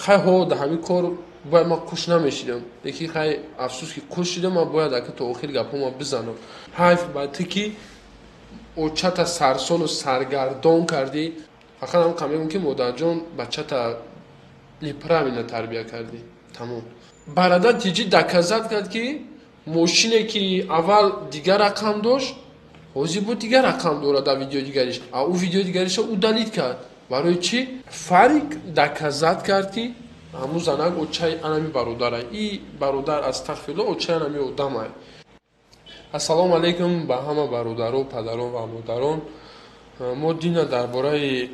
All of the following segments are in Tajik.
Хай, ҳо, да ҳамин кор бояд ман қуш намешидам, леки хай, афсӯс, ки қуш шидам. Ман бояд ака то охир гапҳома бизанам. Ҳайф ба ту, ки очата сарсону саргардон кардӣ. Фақат ҳам мегӯм, ки модарҷон, бачата неправильно тарбия кардӣ, тамом. Бародар Тиҷи доказать кард, ки мошине, ки аввал дигар рақам дошт, ҳозир бо дигар рақам дорад дар видеои дигариш, а ӯ видеои дигариша удалить кард. Барои чӣ? Фарик доказать кард, ки ҳамун занак очаи анами бародарай. И бародар, астағфирулло, очаи анами одамай. Ассалому алайкум ба ҳама бародаро, падарон ва модарон. Мо дина дар бораи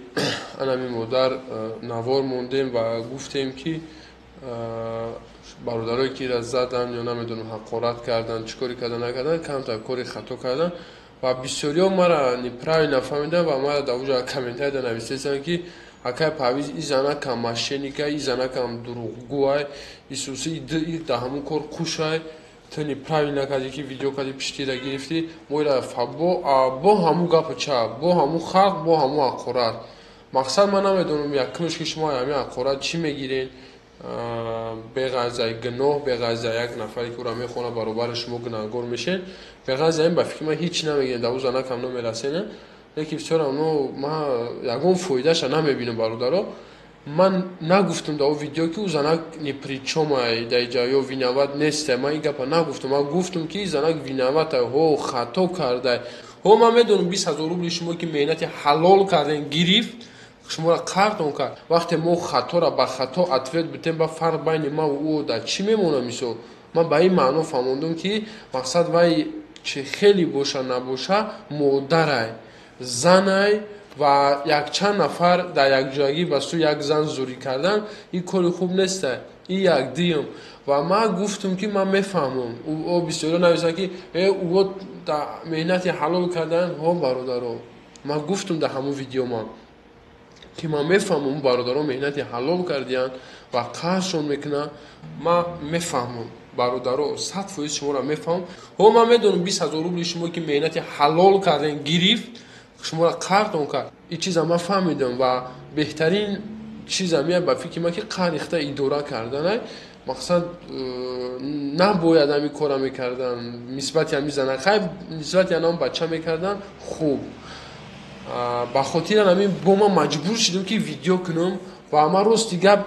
анами модар навор мондем ва гуфтем, ки бародарое, ки ира задан ё намедонам, ҳақорат кардан, чӣ коре кардан, накардан, камтар кори хато кардан. Ва бисёриҳо мара неправильно фаҳмиданд ва мара дар уҷа комментарияда нависестанд, ки акай Парвиз, и занакам мошенник а, и занакам дурӯғгӯай, исуси дар ҳамун кор қушай, ту неправильно кардӣ, ки видео кардӣ, пиштира гирифтӣ. Мо ира бо ҳамун гапу чап, бо ҳамун халқ, бо ҳамун ҳақорат. Мақсад, ман намедонам, якумш, ки шумо ҳамин ҳақорат чӣ мегиред? Беғайзаи гуноҳ, беғайза як нафаре, ки ӯра мехона, баробари шумо гунаҳгор мешед. Беғайза ин, ба фикри ман, ҳеҷ намегиред, дар ӯ занакам намерасена. Лекин все равно ман ягон фоидаша намебинам. Бародаро, ман нагуфтам дар о видео, ки ӯ занак ни при чём ай дар иҷа ё виноват нестай. Ман ин гапа нагуфтам. Ман гуфтам, ки занак виноват ай, ҳо, хато кардай. Ҳо, ман медонам, 20 000 рубли шумо, ки меҳнати ҳалол кардем, гирифт, шуморо қартон кард. Вақте мо хаторо ба хато ответ битем, ба фарқ байни ман ва ӯ дар чӣ мемонад? Мисол, ман ба ин маъно фаҳмондум, ки мақсад, вай чи хеле боша набоша, модарай, занай ва якчанд нафар дар якҷоягӣ ба сӯи як зан зурӣ кардан, ин кори хуб нестай. Ин як дуюм. Ва ман гуфтам, ки ман мефаҳмам, о бисёриҳо нависанд, ки э, ӯ меҳнати ҳалол кардан. Ҳо, бародаро, ман гуфтам дар ҳамон видеома, ки ман мефаҳмам, бародаро меҳнати ҳалол кардиянд ва қарзшон мекунанд. Ман мефаҳмам, бародаро, 100% шуморо мефаҳмам. Ҳо, ман медонам, 20 000 рубли шумо, ки меҳнати ҳалол кардем, гирифт, шуморо қартон кард. Ин чиза ман фаҳмидам. Ва беҳтарин чиза меяд ба фикри ман, ки қарихта идора карданай. Мақсад, набояд ҳамин кора мекардан нисбати ҳамин зана, хай, нисбати анам бача мекардан. Хуб, ба хотири ҳамин бо ман маҷбур шудам, ки видео кунам. Ва ман, рости гап,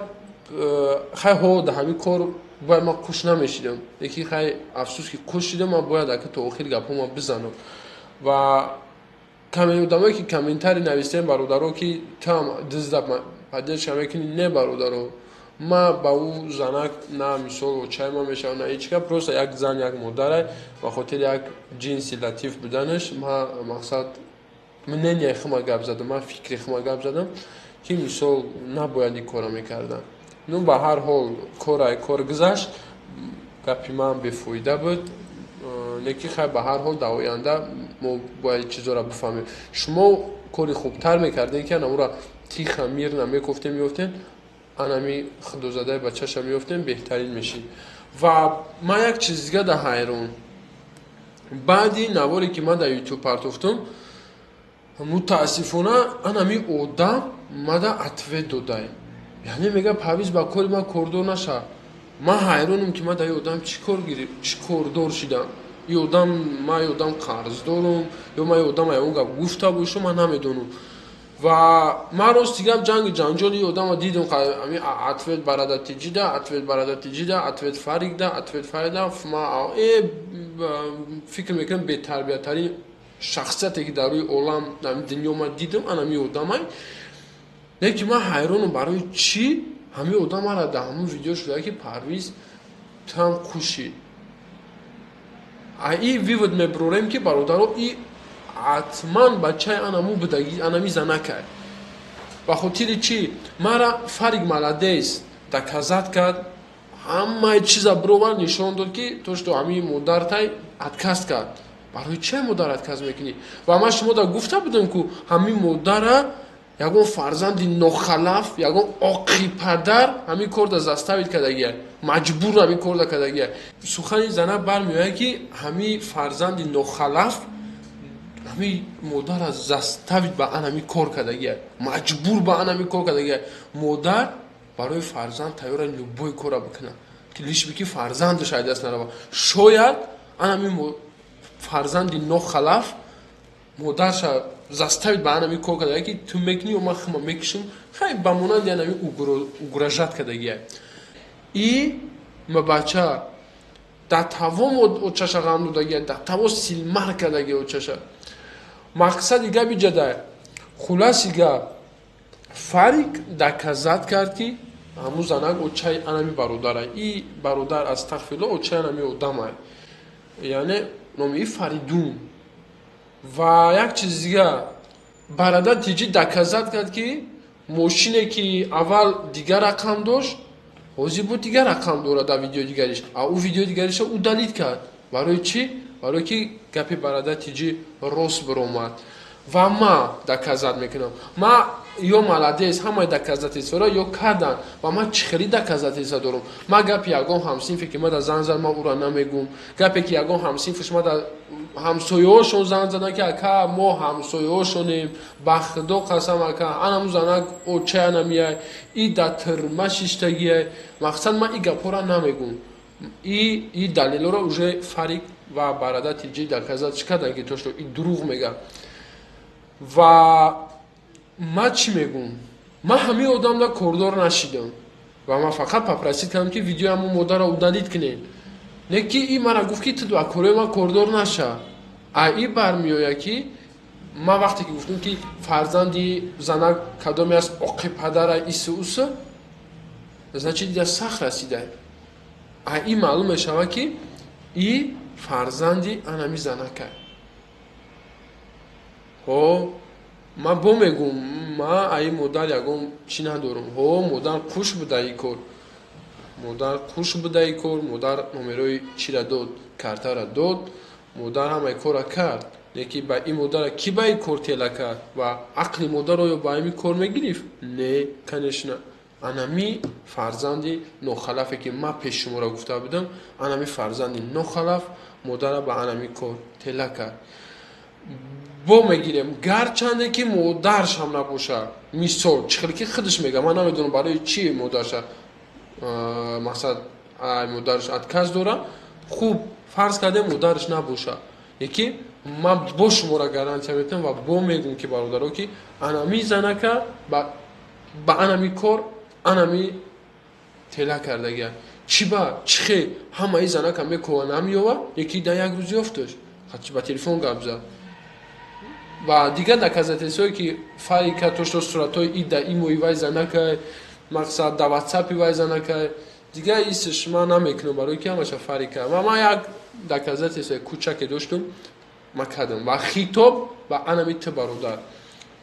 хай, ҳо, дар ҳамин кор бояд ман қуш намешидам, леки хай, афсӯс, ки қуш шидам. Ман бояд ака то охир гапҳома бизанам. Ва одамое, ки комментарий навистем, бародаро, ки туам дизда поддержка мекунӣ, не, бародаро, ма ба ӯ занак на, мисол, очаи ма мешавам, на ҳеҷ ка. Просто як зан, як модарай. Ба хотири як ҷинси латиф буданаш ма, мақсад, мнение хума гап задам, ман фикри хума гап задам, ки мисол набояд ин кора мекардам. Ну, ба ҳар ҳол, корай кор гузашт, гапи ман бефоида буд. Лекин хай, ба ҳар ҳол, дар оянда мо бояд чизоро бифаҳмем. Шумо кори хубтар мекардем, ки ана тихо, мирно мекофтем, меёфтем, анами худозадаи бачаша меёфтем, беҳтарин мешид. Ва ман як чиз дига да ҳайрон. Баъди наворе, ки ман дар Ютуб партофтам, мутаассифона, анами одам мада ответ додай, яъне мега: «Парвиз, ба кори ман кордор наша». Ман ҳайронам, ки ман дар ин одам чӣ кор чӣ кордор шидам. И одам, ман и одам қарздорум ё ман и одам ягон гап гуфта бошам, ман намедонам. Ва ман, рости гап, ҷанги ҷанҷоли одама дидам. Ами ответ барада тиҷида, ответ барада тиҷида, ответ фаригда, ответ фарида. Ма фикр мекунам, бетарбиятарин шахсияте, ки дар рӯи олам, дар дунё ман дидам, анами одамай. Лекин ман ҳайронам, барои чӣ ҳамин одам мара дар ҳамун видео шуда, ки «Парвиз, туам хушӣ». А и вывод мебурорем, ки, бародаро, и ҳатман бачаи анаму будаги, анами занакай. Ба хотири чӣ? Мара Фарик молодец, доказать кард, ҳамаи чиза бировар, нишон дод, ки то что ҳамин модартай отказ кард. Барои чӣ модар отказ мекунӣ? Ва ман шумо да гуфта будам, ку ҳамин модара ягон фарзанди нохалаф, ягон оқи падар ҳамин корда заставить кардагия, маҷбур ҳамин корда кардагия. Сухани зана бармеояд, ки ҳамин фарзанди нохалаф ҳамин модара заставить ба ан ҳамин кор кардагия, маҷбур ба ан ҳамин кор кардагия модар. Барои фарзанд тайёра любой кора бикунад, ки лишь бы ки фарзандаш ай даст нарава. Шояд анами фарзанди нохалаф модарша заставить ба анами кор карда, ки ту мекунӣ ё ман хума мекушам. Хай, ба монанди анами угрожать кардагия. И ма бача дар тавом очаша ғам додагия, дар таво силмар кардагия очаша. Мақсади габи ҷадай, хулоси гап, Фарик доказать кард, ки ҳамун занак очаи анами бародарай. И бародар, астағфирулло, очаи анами одамай, яъне номи и Фаридун. Ва як чиз дига, Бародар Тиҷи доказать кард, ки мошине ки аввал дигар рақам дошт, ҳозир бо дигар рақам дорад дар видеои дигариш. А ӯ видеои дигариша удалить кард. Барои чӣ? Барое ки гапи Бародар Тиҷи рост биромад. Ва ма доказать мекунам, ма ё молодец, ҳамаи доказательство ро ё кардан. Ва ман чӣ хеле доказательство дорам? Ма гапи ягон ҳамсинфе ки ма да занг зад, ма ӯро намегум. Гапе ки ягон ҳамсинфаш ма да ҳамсояҳошон занг задан, ки ака, мо ҳамсояҳошонем, ба худо қасам, ака, анаму занак очай анамияй, и да тирма шиштагиай. Мақсад, ман и гапҳоро намегум. И далелҳоро уже Фарик ва Бародар Тиҷи доказать кардан, ки то что и дурӯғ мега. Ва ман чӣ мегум? Ман ҳамин одамда кордор нашидам ва ман фақат попросить кардам, ки видеои ҳамун модарро удалить кунед. Не ки и мара гуфт, ки ту ба корои ман кордор наша. А и бармеояд, ки ман вақте ки гуфтам, ки фарзанди занак кадоме аст, оқи падара ису усу, значит, ида сахт расида. А и маълум мешавад, ки и фарзанди анами занакай. Ҳо, ман бо мегум, ман аи модар ягон чӣ надорам. Ҳо, модар қуш буда и кор, модар қуш буда и кор. Модар номерои чира дод, картара дод, модар ҳамаи кора кард. Лекин ба ин модара кӣ ба ин кор тела кард? Ва ақли модар оё ба ҳамин кор мегирифт? Не, конечно. Анами фарзанди нохалафе, ки ман пеши шуморо гуфта будам, анами фарзанди нохалаф модара ба анами кор тела кард. Бо мегирем, гарчанде ки модаршам набошад, мисол, чӣ хеле ки худаш мега, ман намедонам барои чӣ модарша, мақсад, модараш отказ дора. Хуб, фарз кардем, модараш набошад, яки ман бо шуморо гарантия метиҳам ва бо мегӯм, ки бародаро, ки анами занака ба анами кор анами тела кардагия. Чӣ ба чӣ хел ҳамаи занака мекова, намеёва, яки дар як рӯз ёфташ, ба телефон гап зад. Ва дигар доказательство е ки Фарика, то что суратҳои и да имои вай занакай, мақсад, да ватсапи вай занакай, дигар исш ман намекунам, барои ки ҳамаша Фарика. Ва ман як доказательство и кӯчаке доштум, ман кардам. Ва хитоб ба анами ту, бародар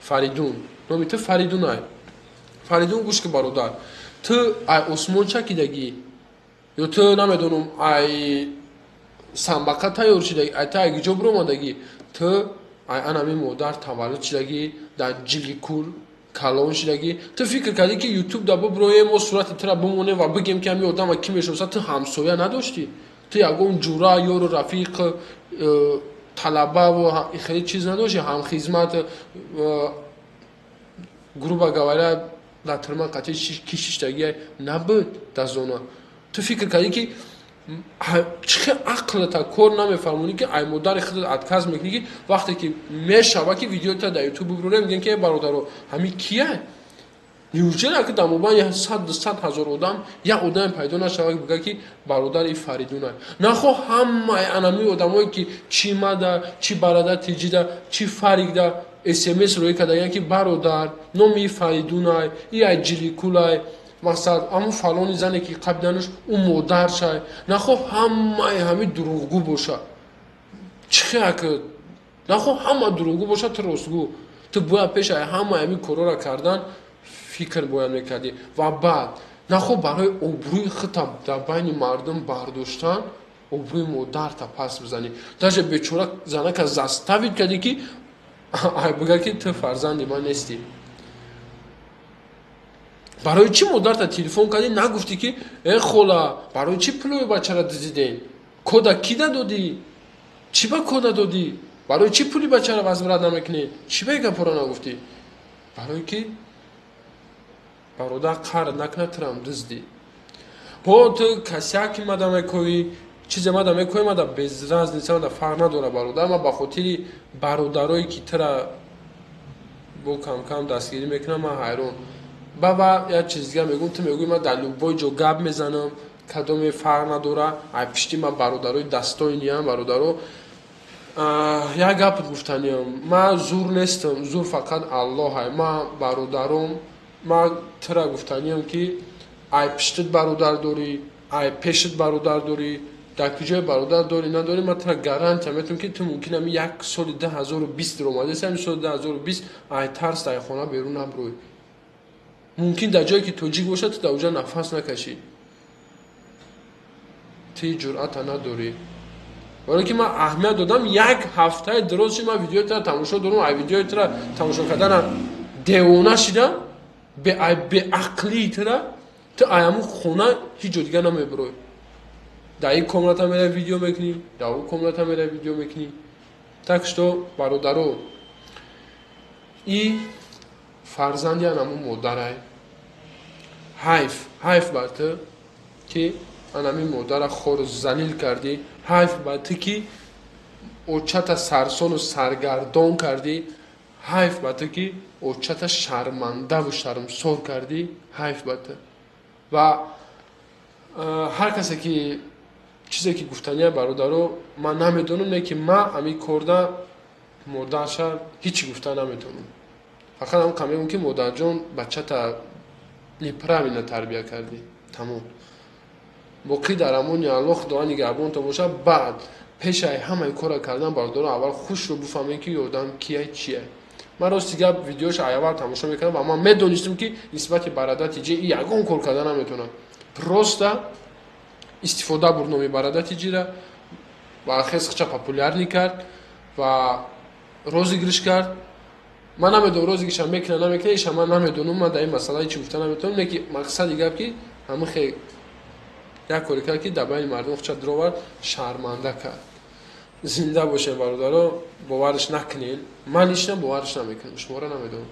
Фаридун, номи ту Фаридунай, Фаридун, гӯш ки, бародар, ту ай осмон чакидагӣ ё ту намедонам ай самбақа тайёр шидагӣ, ай та ай гиҷо биромадагӣ? Ту ай анами модар таваллуд шидагӣ, дар Ҷиликул калон шидагӣ. Ту фикр кардӣ, ки Ютуб да буброем, мо сурати тура бимонем ва бигем, ки ҳами одама кӣ мешиносад? Ту ҳамсоя надоштӣ? Ту ягон ҷура, ёру рафиқ, талабаву хеле чиз надоштӣ, ҳамхизмат, грубо говоря, дар тирма қатъи ки шиштагия набуд дар зона? Ту фикр кардӣ, ки чӣ хел ақлата кор намефармонӣ, ки ай модари худат отказ мекунӣ, ки вақте ки мешава, ки видеота дар Ютуб бибурем, мегӯем, ки бародаро, ҳамин кия? Неужели ки дар мобайн 100-200 ҳазор одам як одаме пайдо нашава, ки бигӯяд, ки бародари Фаридунай? Нахо ҳамаи анами одамое, ки чӣ мада, чӣ Бародар Тиҷида, чӣ Фарикда смс роӣ кардагиян, ки бародар, номи Фаридунай, и ай Ҷиликулай, мақсад, ҳамун фалони зане, ки қабидануш, ӯ модаршай, нахо ҳамаи ҳами дурӯғгӯ боша? Чӣ хел нахо ҳама дурӯғгӯ боша, ту ростгӯ? Ту бояд пеш ай ҳамаи ҳамин корҳоро кардан фикр бояд мекардӣ. Ва баъд нахо барои обрӯи худта дар байни мардум бардоштан обрӯи модарта пас бизанӣ? Даже бечора занака заставить кардӣ, ки бигӯяд, ки ту фарзанди ман нестӣ. Барои чӣ модарта телефон кардӣ, нагуфтӣ, ки э хола, барои чӣ пулои бачара дизиден? Кода ки дадодӣ? Чӣ ба кода додӣ? Барои чӣ пули бачара возврат намекунӣ? Чӣ ба гапҳоро нагуфтӣ? Барое ки Бародар, қаҳр накунад, турам дуздӣ. Ҳо, ту косяки мада мекоӣ, чизе мада мекоӣ, мада без разница, мада фарқ надора, бародар. Ман ба хотири бародарое, ки тура бо камкам дастгирӣ мекунам, ман ҳайрон. Баба, як чиз дига мегӯм. Ту мегӯӣ, ман дар любой ҷо гап мезанам, кадоме фарқ надора, ай пишти ман бародарои дастоиниям. Бародаро, як гапат гуфтаниям: ман зур нестам, зур фақат Аллоҳай. Ман бародаром, ман тура гуфтаниям, ки ай пиштит бародар дорӣ, ай пешит бародар дорӣ, дар куҷое бародар дорӣ, надорӣ, ман тура гарантия метавонам, ки ту мумкин ами як соли 2020 омадеси, ами соли 2020 ай тарс ай хона берун набурӯй. Мумкин дар ҷое, ки тоҷик бошад, ту дар оҷа нафас накашӣ. Ти ҷуръата надорӣ, барое ки ман аҳамият додам. Як ҳафтаи дароз шид, ман видеои тура тамошо дорам. Ай видеои тура тамошо кардана девона шидам. Беақлии тура, ту ай ҳамун хона ҳеҷ ҷо дига намебурой. Дар ин комната мераи, видео мекунӣ, дар он комната мераи, видео мекунӣ. Так что, бародаро, и фарзанди анамун модарай. Ҳайф, ҳайф бар ту, ки анамин модара хору залил кардӣ. Ҳайф бар ту, ки очата сарсону саргардон кардӣ. Ҳайф ба ту, ки очата шармандаву шармсор кардӣ. Ҳайф ба ту. Ва ҳар касе ки чизе ки гуфтания, бародаро, ман намедонам, не ки ман ами корда модарша ҳичи гуфта наметавонам. Фақат ҳам мегӯм, ки модарҷон, бачата неправильно тарбия кардӣ. Тамом, боқӣ дар амони Аллоҳ, Худованд нигаҳбонто бошад. Баъд пешаи ҳамаи кора кардан, бародаро, аввал хушро буфаҳмем, ки ёдам кияй, чия. Ман рости гап, видеоша аввал тамошо мекардам ва ман медонистам, ки нисбати Бародар Тиҷи ягон кор карда наметавонам. Просто истифода бурд номи Бародар Тиҷира ва хесхча популярный кард ва розыгрыш кард. Ман намедонам, розыгрыша мекуна, намекуна, иша ман намедонам. Ман дар ин масъала ҳечи гуфта наметавонам, не ки мақсади гап, ки ҳамин як коре кард, ки дар байни мардум хуча дуровард, шарманда кард. Зинда бошем, бародаро. Боварш накунед, ман лично боварш намекунам, шуморо намедонам.